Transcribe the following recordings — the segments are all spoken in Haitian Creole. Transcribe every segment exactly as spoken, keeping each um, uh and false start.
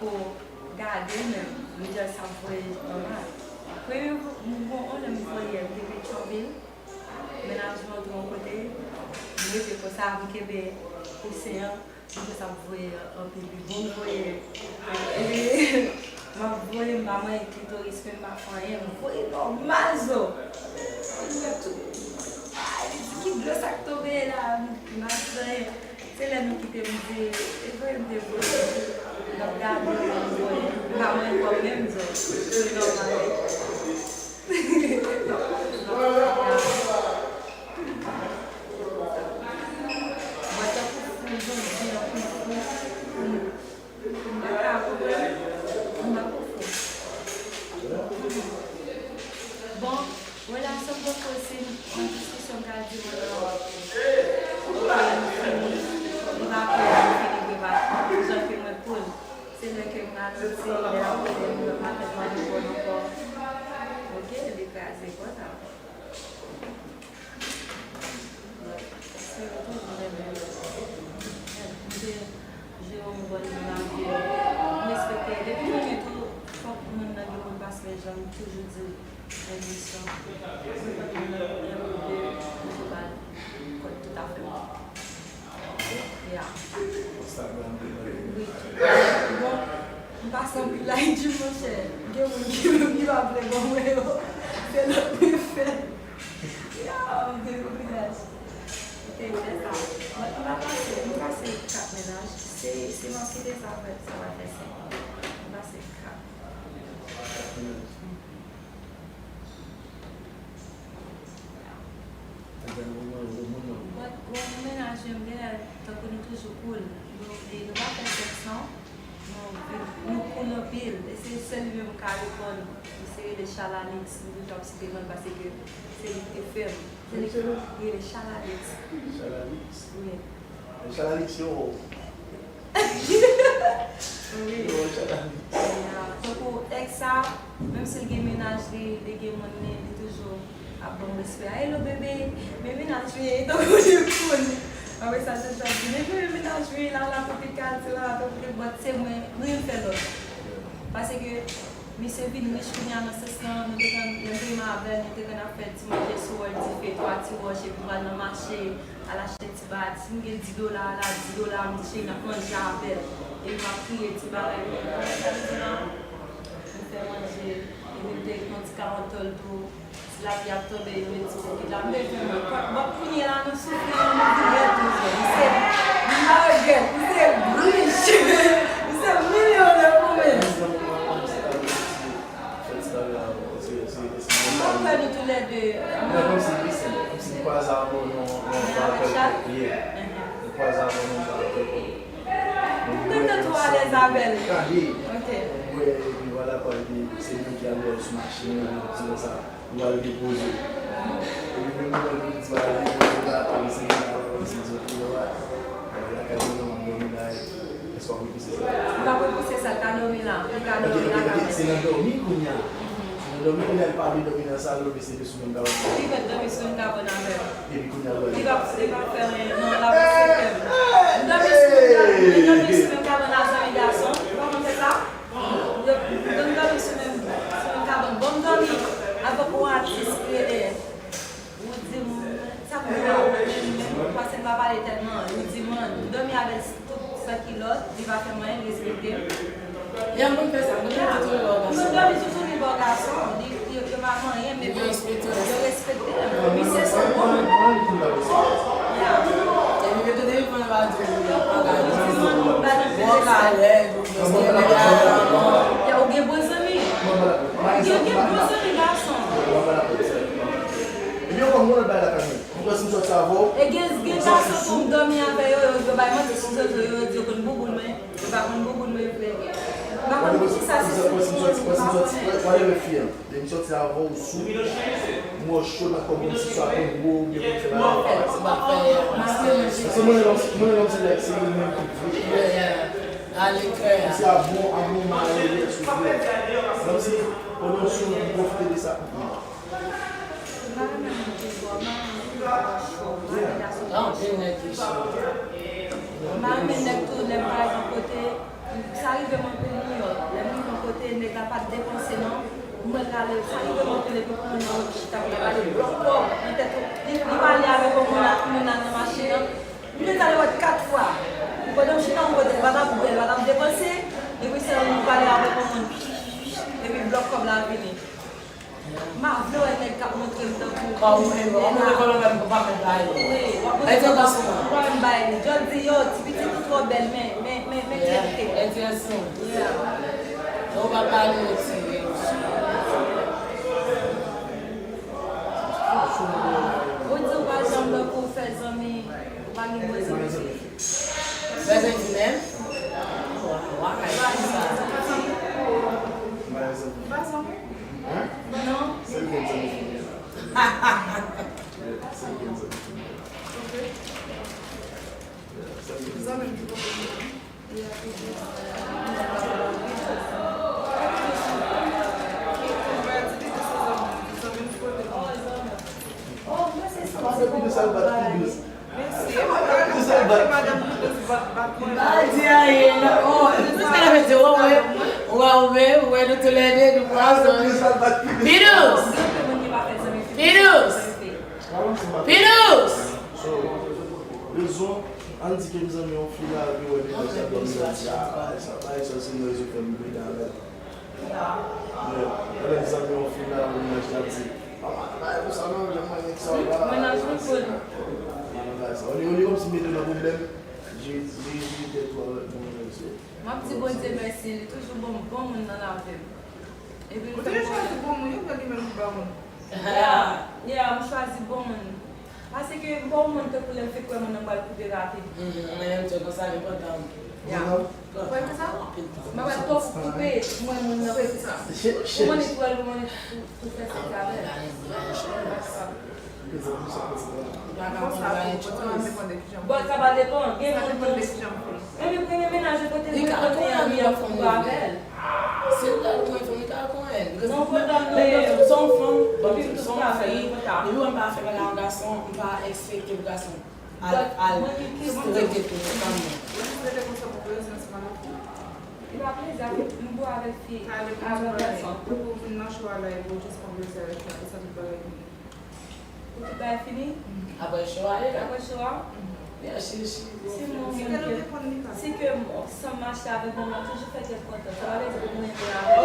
Gade menm, m just ap voye anba. Premye m gon on lè m voye, m te Petyonvil, mennaj mwen antre yon kote, m rete konsa, m kenbe kousen an, m just ap voye anpil pi bon, m voye, epi m ap voye, m pa manyen klitoris mwen, m pa fè anyen, m voye nòmal zo. Ay, li di ki dlo sa k tonbe la, m ap zanyen. Se lè nou kite m di, e vre m te voye, m ap gade, m voye, m pa manyen kòb menm zo. Se nòmal. Mwen tankou fou, jodi an, pou fou, pou m pa ka konprann, m pa konprann. Bon, relasyon m poko se yon diskisyon m ka di mwen nan, ok, m fini, li pa koul, m fini, li pa koul, jan ke mwen koul. Se lè ke m ralanti, lè l ap koule, m wè pa tèt mwen pi bon ankò. Ok, li kraze konsa. Paske yo toujou renmen m. M te jere yon bòn nan lavi m. M respekte. Depi mwen gen tou, fòk moun nan gen moun pase, jan m toujou di l. Nan emisyon. Mwen pa gen yon M de, mwen se pa l kot tout afè mwen. Ya. Instagram te mande. Wi. Bon, m pase anpil la, di monchè. Gen moun ki menm ki pa vle ban mwen yo. Se lòt mwen fè. Ya, m gen yon viyaj. Te fè sa. Mwen, m pa pase, m pase kat mennaj. Se, si m ap kite sa, sa va fè senk. M pase kat. Mwen, bon, mennaj mwen, m genlè, tankou nou toujou koul. Nou, e, nou pa fè sèks non. Nou vin, nou koul anpil. E se sèl li menm m ka reponn. Li se rele Chalalix, m toujou ap site non l paske se li ki te fè m. Se li ki rele Chalalix. Chalalix? Wi. Chalalix yo. Wi. Yo, Chalalix. Ya, tankou èks sa, menm si l gen mennaj li, li gen moun li, li toujou ap ban m respè. Hello bebe, men mennaj li, tankou li koul. Apre sa, se sa di, men bebe, mennaj li, la, la, kote kal, se la, la, kote bòt, se mwen, nou youn fè lòt. Paske, misye vin rich kounye a nan sans lan, nou te konn, lè m te renmen avè l, nou te konn ap fè ti manje sou wòl dife, twa ti wòch, epi pral nan mache, al achte ti bagay. Si m gen dis dola, al a dis dola, m di cheri n ap manje avè l. Epi m ap kriye ti bagay. Kòman sa m di la? M fè manje, epi m te pran ti kawòt tòl tou. Si lapli ap tonbe, yo met ti bokit la. M bezwen mwen. Bon, kounye a la, nou soufri, nou vin rèd toujou. M se, m pa regrèt. M se rich. M se milyonè koumenn. M ap wè nou toulède. Mwen kòmsi li senp, kòmsi li kwaze avè w nan, nan bagay, yeah. Li kwaze avè w nan bagay. M gentan twò alèz avè l. Gade. Ok. Mwen, epi vwala, kwa, epi se moun ki ap wè w sou machin, ti konsa. Ou al depoze. Epi menm lè ou di w al depoze la, ou se gen bagay ou se soti yo a. Lakay mwen nan m ap dòmi la, èske w ap repouse sa? M p ap repouse sa, l ka dòmi la. Li ka dòmi lakay mwen. Se nan dòmi kounye a. Se nan dòmi kounye a, li pa vle dòmi nan salon, li se sou menm kabann. Li mèt dòmi sou menm kabann avè m. Epi kounye a, li va, li va fè anyen. Non, l ap respekte m. M dòmi sou menm kabann, m dòmi sou menm kabann a zanmi gason. Ou pa konn fè sa? Yo, m dòmi sou menm, sou menm kabann. Bon, m dòmi avèk yon atis ki rele Woody, m, sa m di la, Woody, menm pase m pa pale tèlman, Woody man, m dòmi avè l tout san kilòt, li pa fè m anyen, li respekte m. Jan moun fè sa, moun yo toutouni bò gason. Nou dòmi toutouni bò gason, li, yo, yo pa manyen, men yo respekte m. Misye se bon. Ya. Epi yo te devan yo a di w bagay. Woody man, nou pa nan pil respè. Ya, ou gen bon zanmi. Ou gen, gen bon zanmi gason. Epi yo konn moun bay lakay mwen. Mwen si m sòti avè w. E gen, gen gason tou m dòmi avè yo, yo, yo bay manti sou rezo, yo, yo di yo konn bouboun mwen. Yo pa konn bouboun mwen vre. Yo pa konn poukisa se sou moun yo pa konnen. Whatever fi an. Lè m sòti avè w sou, m wè w cho nan kò m kòmsi sa konn gwo oubyen konn fè bagay. Paske mwen, mwen, mwen se lè se li menm ki vre. Kòmsi a bon, a bon malere sou vre. Kòmsi pandan w sou, m pwofite de sa. M pa renmen moun ki twò, m pa renmen moun ki twò cho, m pa renmen gason ki twò cho. M pa renmen nèg tou, lè m pa gen kote, Sa rive m anpil Nouyòk. Lè m rive yon kote, nèg la pa t depanse non. Mwen gade, sa rive m anpil epi pou moun nan chita pou l gade blòk kòb nan tèt ou. Li, li pale avèk yon moun, moun nan nan machin nan. M te ale wè l kat fwa. Pandan m chita yon kote, l pa t ap bwè, l pa t ap depanse. Epi se lè m pale avèk yon moun. Epi blòk kòb la vini. M pa vle wè nèg k ap montre m tankou. Kòm ou menm, kòm ou menm, kòm ou menm, pa menm bay li. Wi, w ap montre m tankou m pa menm bay li. Jodi yo, ti pitit ou twò bèl, men, men, men, men tèt. Eti esi. Yeah. Ou pa pale eti. Ou di ou pa janm lè pou w fè zanmi, ou pa gen bon zanmi. Bezwen di menm? Why? Why? Non. Oh, mwen se santi konprann. Mesye, pa di anyen, non. Oh, nou te leve di, oh, wè, wè, wè, wè, nou toulède, nou pwazon. Pidous! Pidous! Pidous! So, rezon, ann di ke mezanmi, yon fi la, li wè li deja, li di, ah, bagay sa, bagay sa, se mwen, se fè m plede avè l. Mwen, mwen, mezanmi, yon fi la, mennaj la di, ah, pa bay pou sa, non, janm mwen, nèg sa, ou pa. Mennaj ou pou l. Ou li, ou li kòmsi mete nan pwoblèm, jezi, jezi, tèt ou avèk mwen, mesye. M ap di Bondye mèsi, li toujou ban m bon moun nan lavi m. Epi l fè m konnen. Ou te chwazi bon moun, yo pran li menm pou ba moun. Yeah, yeah, m chwazi bon moun. Paske m pa yon moun tankou lè m fin kwè moun nan pral koupe rapid. Mhm, men menm jan konsa, li kontan. Yeah. Ou kwè konsa? M pa pral twò koupe, mwen moun nan. Se sa. Ou konn li twò lwen, ou fè sa avè l. Bon, sa va depann. Gen moun tou. Epi premye mennaj ou kote li konnen an, li ap fouke avè l. Si l ta konyen fanm, li ta konyen. Non, pwoblèm nou ye. Se yon fanm, bon, se yon fi, depi mwen pa fè bagay an gason, m pa ekspekte pou gason al, al rete pou fanm nan. Li pa plezi avèk, m bon avèk fi, avèk gason. Pou vin nan show a la, e pou jis konn plezi avèk sa, e sa tout bagay. Pou tout bagay fini? Apre show a, ye la. Apre show a? Yeah, she, she go for it. Si ke m, si ke m, san m mache avèk moun nan, toujou fè kè l kontan. Sa pa vle di pou m rete avè l.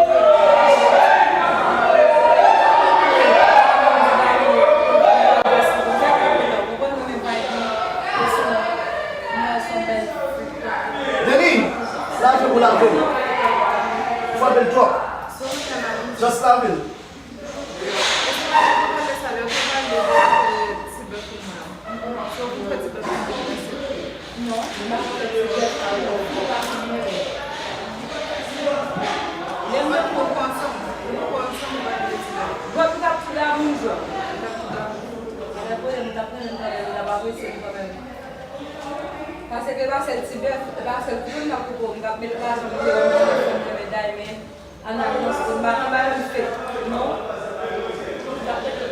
Denis, lave pou lave. Fò bèl twòp. Just lave l. Èske w pa te pale sa lè w te pale de afè ti bèf ou mwen an? So, pou fè ti bèf ou mwen an, se... Non, m pa fè ti bèf avè w. Ou pa konn mwen. Lè m mete w ansanm, nou ansanm, nou pale de ti bèf. Bon, nou t ap tou damou, jò. Nou t ap tou damou. Avè pwoblèm, nou t ap renmen, nou t ap renmen, nou t ap apresye nou kanmenm. Paske e pa sèl ti bèf, e pa sèl koupe m t ap koupe w, m t ap met lajan m te wè m renmen fè m renmen day, men An avans, m pa nan bagay fèt, non.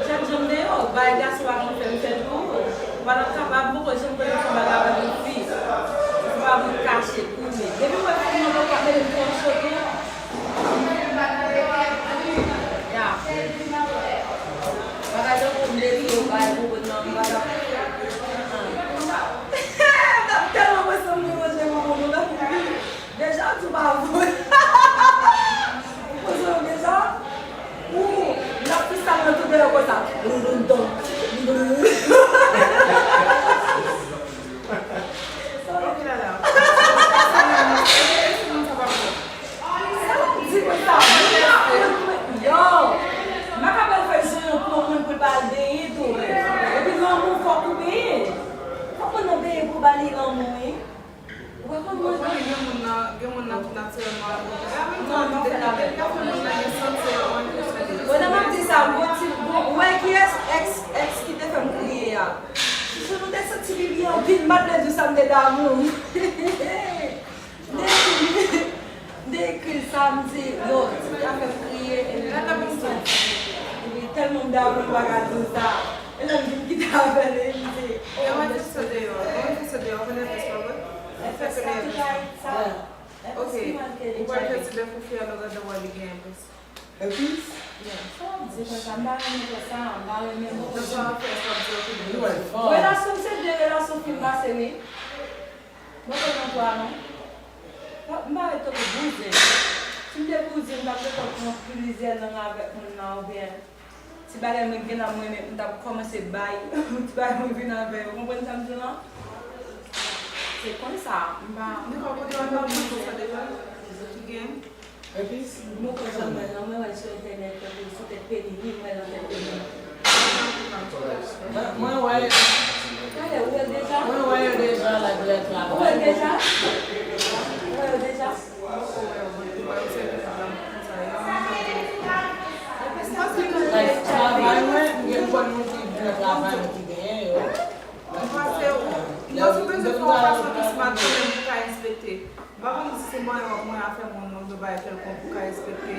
Jèn jan m deyò, bagay gason pa konn fè, m fè l pou ou. Ou pa t ap kapab, m poko janm konnen fè yon bagay avèk yon fi. Ou pa vin kache, kouri. Depi m wè fanm nan poko ap mete m pran cho tou. Ya. Bagay tankou m leve yo, bagay pou moun nan, m pa t ap. M t ap tèlman pran san m manje pou moun nan. Deja, tou pa vre. Ou poze yo deja? Ou, l ap freestyle nan tout dèyè konsa. Dun, dun, dun. Sa w di konsa? Yo, m pa ka pral fè jan pou yon moun pou l pa al benyen tou. Epi lanmou fòk ou benyen. Fòk moun nan benyen pou ba li lanmou, wi. Ou pa konn mwen. Ou konnen gen moun nan, gen moun nan ki natirèlman anvi. E an menm tan, depi, depi afè moun nan gen santi an, an enpresyon. Pandan m ap di sa, m gon ti, bon, ou wè kiyès? Èks, èks ki te fè m kriye a. Chouchou, nou te santi li byen anpil, m pa t vle di w sa m te damou. M te ekri, m te ekri l sa, m di, yo, ti fi a fè m kriye, epi m santi. Epi tèlman m damou, m pa ka di w sa. E lè m vin kite avè l, e m di, oh, mwen fè sa deyò, mwen fè sa deyò, ou konnen fè sa, wi? Fè sa tout ayit sa. Ok, ou pral fè ti bèf ou fè a, lè w gade w wè li gen herpes. Herpes? Yeah. Sa w ap di konsa, m pa renmen fè sa, m pa renmen mwen. Nan sa w ap fè, sa w ap di, ok. Relasyon m se de relasyon fim pase wi. Mwen konn nan twa non. M pa ret tankou bouzen. Si m te bouzen, m t ap ret ap pran plizyè lang avèk moun nan oubyen ti bagay mwen gen la mwen menm, m t ap kòmanse bay ti bagay mwen vin avè yo. Konprann sa m di w lan? Se konsa, m pa. Nicole, kote w ap pran konsa deja? Ki gen? Epis? Mwen konn jan mwen nan, mwen wè l sou entènèt, tankou sou tèt Penny, wi, mwen nan tèt Penny. Mwen, mwen wè. Talè, ou wè l deja? Mwen wè l deja, la, lè travay. Ou wè l deja? Ou wè l deja? Like, travay mwen, m gen konn moun ki nan travay mwen ki genyen yo. M panse ou, m panse w bezwen fè yon fason ki smart kanmenm pou w ka enspekte. M pa konn si se manyen w ap manyen afè moun nan oubyen bagay kèlkonk pou w ka enspekte,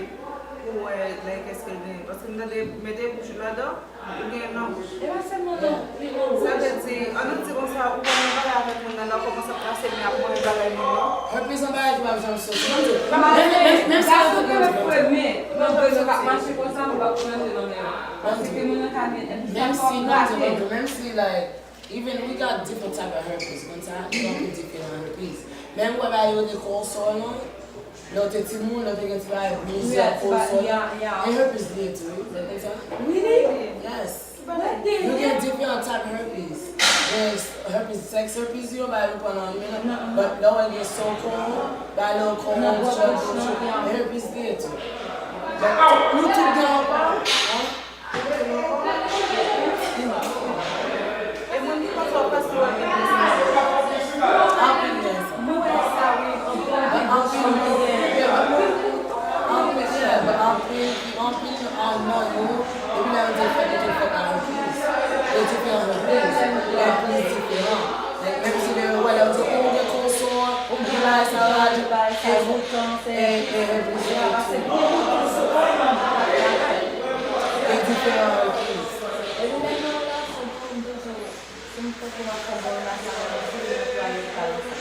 pou w wè, like, èske l genyen. Paske m tande mete bouch ou ladan, ou genyen nan bouch. E pa sèlman nan, li nan bouch. Sa vle di, ann nou di konsa, ou konn yon bagay avèk moun nan, lè w kòmanse ap pase men ap manyen bagay moun nan. Herpes se yon bagay ki p ap janm soti. Menm, menm, menm, menm si gason yo te gen premye, nan de nou k ap mache konsa, nou p ap pran nan men yo. Paske moun nan ka gen, menm si, menm si, like, Even we got different type of herpes, konn sa, gen anpil diferan herpes. Men ou wè bagay yo rele cold sore lan, lè w te timoun, lè w te gen ti bagay, plizyè cold sore, e herpes li ye tou, wi, ou konn sa? Really? Yes. What the hell? Nou gen diferan type herpes. Gen herpes, sex herpes yo, bagay nou pran nan men, but lè w wè gen so cold, bagay lè w cold, herpes li ye tou. But nou tout gen anpil, hein? E moun ki konsa w panse w ap gen plis nan. Anpil lè sa. Mwen wè sa wi, anpil, anpil, anpil lè, anpil, anpil nan nou, depi lè yo te fèt, yo te fèt a replis. Yo te fè replis, replis diferan. Like, menm si lè yo wè lè yo di, "Oh, ou gen koson, ou gen bagay sa, ou gen bagay sa, e, e, e, e, e diferan, ok." Epi menm nan relasyon tou, m toujou, si m fòse m ap fè bon relasyon avèk yon fi, li nan twa lekal sa.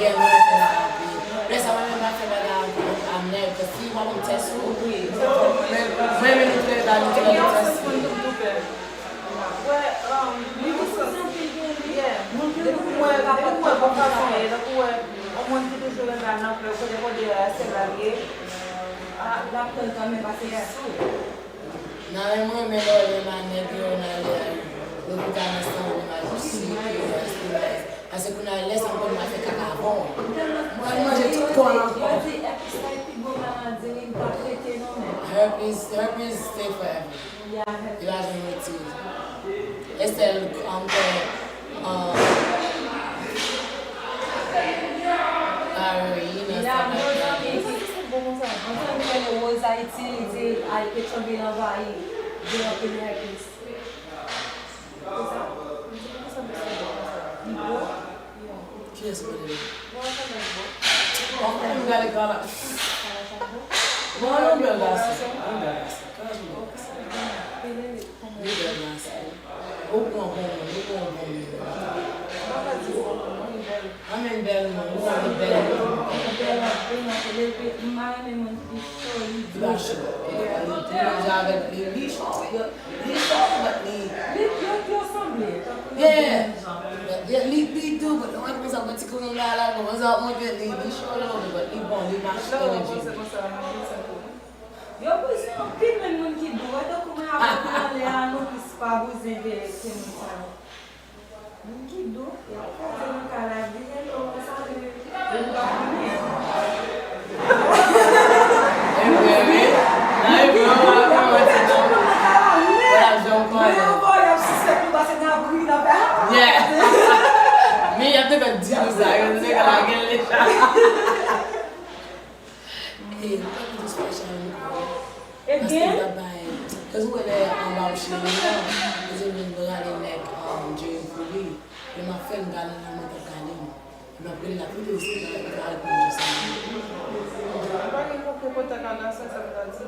Yeah, mwen fè la anpil. Lè sa mwen menm m ap fè bagay avèk a nèg, paske si w ap yon tès ou, wi, mwen, mwen menm m fè bagay, m fè yon tès. Wè, um, li santi anpil gen li. Yeah. Depi m wè, depi m wè bò fason ye, tankou wè, yon moun ki toujou renmen al nan klèb, kote kote a, se la l ye. Ah, l ap tann kanmenm pase sou. Nan renmen, renmen lè w renmen a nèg yo, n ale al lopital ansanm, nou al sik yo, al estirize. Paske kounye a, lè sa m konn m al fè kaka avan w. Mwen al manje tout kò l ankò. Yo di herpes la pi gwo maladi, wi, m p ap rete non, men. Herpes, herpes stay forever. Li pa janm retire. E sèl, um, kè, um, Carolina, sa bagay la. Ansanm ki rele Rose Haiti, li di al Petyonvil anvayi, gen anpil herpes. Se sa? Li gwo? Kiyès ki rele? Bon, m gade Kala. Bon, yon bèl gason. Yon bèl gason. Kala se yon bèl gason. Li bèl gason. Ou pran bon moun, ou pran bon moun. Anmen bèl moun, ou anmen bèl moun. Li pa cho. Li pa cho. Li manje avèk li, li cho. Li cho, but li. Li, yo, yo sanble. Yeah. Yeah, li, li dou, but lè w wè kòman sa pran ti koulon la, la, kòman sa ap monte, li, li cho, li monte, but li bon, li match energy. Yo bouzen anpil, menm moun ki dou. Wè, tankou mwen avè w, anlè a, nou plis pa bouzen ke, ke moun sa yo. Moun ki dou, y ap poze nan kay la, di, "Hello, sa vle?" Yo pa konnen. E vre, wi. Nan e vre, w pa, w pa manti, non. Wè, jan w konnen. Men anvan, y ap sispèk nou pase nan abri, nan fè, "Ah!" Yeah. Men y ap te fè di nou sa, yo te ka lage l deja. E, ou pa konn jis fè chay nou kò. Paske l pa bay. Kòz ou wè lè anba w cheri an, li di m vin rale nèg, um, Jerry pou li. Lè m ap fè l, m gade l, mwen t ap gade m. M ap rele l ap rele l, se pa, li pa reponn jis la. Pa gen okenn kontak a la, se sa m ta di.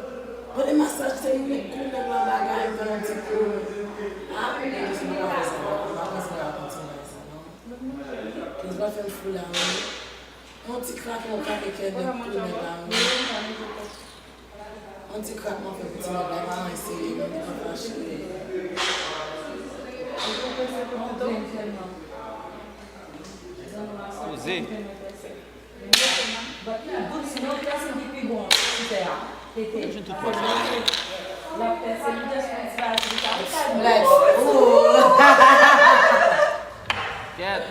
Bon, e masaj se nèg kou nèg lan bagay, m fè yon ti kou. Ah, men jis m pa fè sa, m pa panse m ap kontinye sa, non. Kòz pa fè m fou la, wi. Yon ti krakman w krape kè nèg tou nèg la wi. Yon ti krakman w fè pou ti nèg la, pa anyen serye non, li pa fache. Poze. But li good, sinon li pèse ki pi bon sou tè a. Tete. Mwen jwenn tout pòs la. L ap pèse, li just fè ti bagay pou li ka. Let's go. Kèt,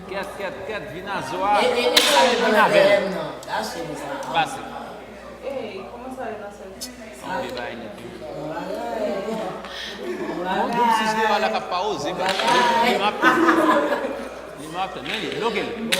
kèt, kèt, kèt, vin a zo a. E, e, e sa yo vin avè m nan. Lâche m sa. Pase. Ey, kòman sa yo nan sèl? Sa vle bay nèt wi. Yon gwoup sis de a la k ap pa oze, li m ap tann. Li m ap tann, men li bloke l.